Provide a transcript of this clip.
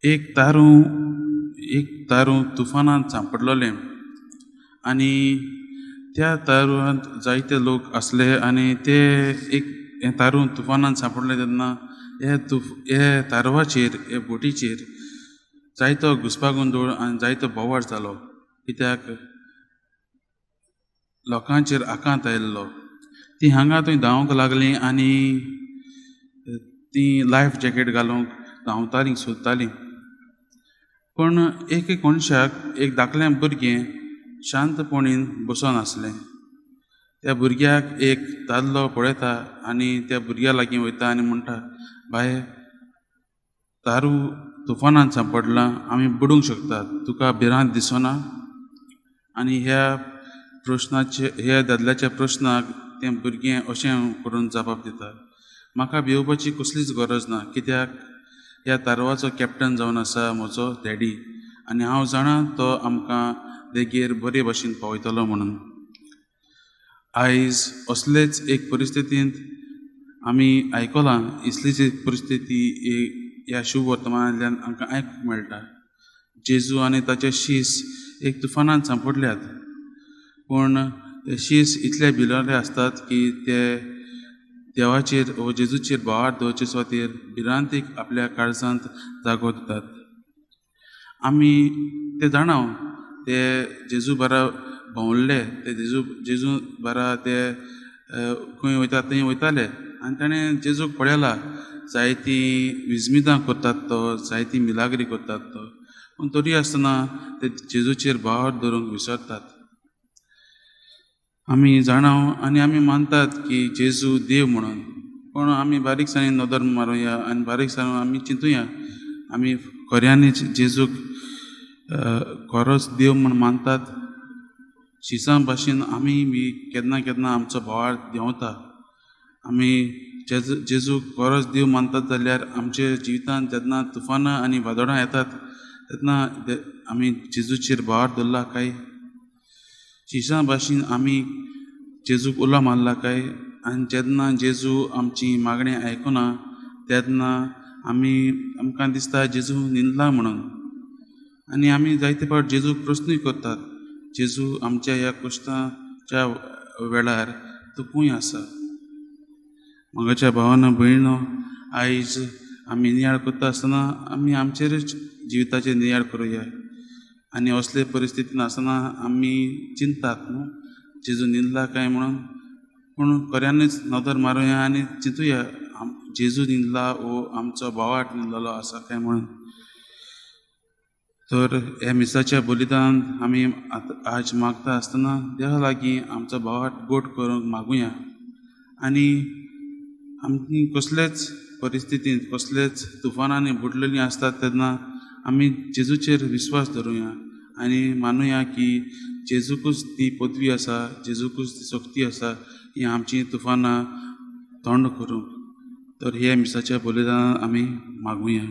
एक तारूं एक तारूं तुफानांत सांपडलेलें आनी त्या तारुवांत जायते लोक आसले आनी ते एक हें तारूं तुफानांत सांपडलें तेन्ना हे तुफ हे तारवाचेर हे बोटीचेर जायतो घुस्पागोंदळ आनी जायतो बोवाळ जालो कित्याक लोकांचेर आकांत आयिल्लो. ती हांगा थंय धांवंक लागली आनी ती लायफ जॅकेट घालूंक धांवतालीं सोदतालीं. पूण एक कोनशाक एक धाकलें भुरगें शांतपणीन बसून आसलें. त्या भुरग्याक एक दादलो पळयता आनी त्या भुरग्या लागीं वयता आनी म्हणटा, बाये, तारू तुफानान सांपडलां, आमी बुडूंक शकतात, तुका भिरांत दिसना? आनी ह्या प्रश्नाचे, ह्या दादल्याच्या प्रश्नाक तें भुरगें अशें करून जबाब दिता, म्हाका भिवपाची कसलीच गरज ना, कित्याक ह्या तारवाचो कॅप्टन जावन आसा म्हजो डॅडी आनी हांव जाणा तो आमकां देगेर बरे भशेन पावयतलो म्हणून. आयज असलेच एक परिस्थितींत आमी आयकलां, इसलीच एक परिस्थिती ह्या शुभ वर्तमानांतल्यान आमकां आयकूंक मेळटा. जेजू आनी ताचे शीस एक तुफानांत सांपडल्यात, पूण ते शीस इतले भिलोले आसतात की ते देवाचेर वो जेजूचेर भावार्थ दवरचे सुवातेर भिरांतीक आपल्या काळजांत जागो दितात. आमी ते जाणा, ते जेजू बारा भोंवल्ले, ते जेजू बारा ते खंय वयता थंय वयताले आनी ताणें जेजूक पळयला, जायतीं विजमितां करतात तो, जायतीं मिलाग्री करतात तो, पूण तरी आसतना ते जेजूचेर भावार्थ दवरूंक विसरतात. आमी जाणा आनी आमी मानतात की जेजू देव म्हणून, पूण आमी बारीकसाणेन नदर मारुया आनी बारीकसाणेन आमी चिंतुया, आमी खऱ्यांनीच जेजूक खरोच देव म्हूण मानतात? शिसां भाशेन आमी बी केन्ना केन्ना आमचो भावार्थ देंवता. आमी जेजूक खरोच देव मानतात जाल्यार आमच्या जिवितांत जेन्ना तुफानां आनी वादळां येतात तेन्ना आमी जेजूचेर भावार्थ दवरला काय? शिसां भाशेन आमी जेजूक उलो मारला काय? आनी जेन्ना जेजू आमची मागणें आयकुना तेन्ना आमकां दिसता जेजू न्हिदला म्हणून, आनी आमी जायते फावट जेजूक प्रस्नूय करतात, जेजू आमच्या ह्या कश्टाच्या वेळार तूं खंय आसा? मोगाच्या भावानो भयणो, आयज आमी नियाळ करता आसतना आमी आमचेरच जिविताचेर नियाळ करुया आनी असले परिस्थितीन आसतना आमी चिंतात न्हू जेजू न्हिदला काय म्हणून, पूण खऱ्यांनीच नदर मारुया आनी चिंतुया जेजू न्हिदला वो आमचो भावार्थ न्हिदलेलो आसा काय म्हणून. तर ह्या मिसाच्या बलिदान आमी आज मागता आसतना देवा लागीं आमचो भावार्थ गोड करूंक मागुया आनी आमी कसलेच परिस्थितींत कसलेच तुफानांनी बुडलेलीं आसतात तेन्ना आमी जेजूचेर विस्वास दवरुया आनी मानुया की जेजूकूच ती पदवी आसा, जेजूकूच ती शक्ती आसा ही आमची तुफानां तोंड करूंक. तर ह्या मिसाच्या बलिदानान आमी मागुया.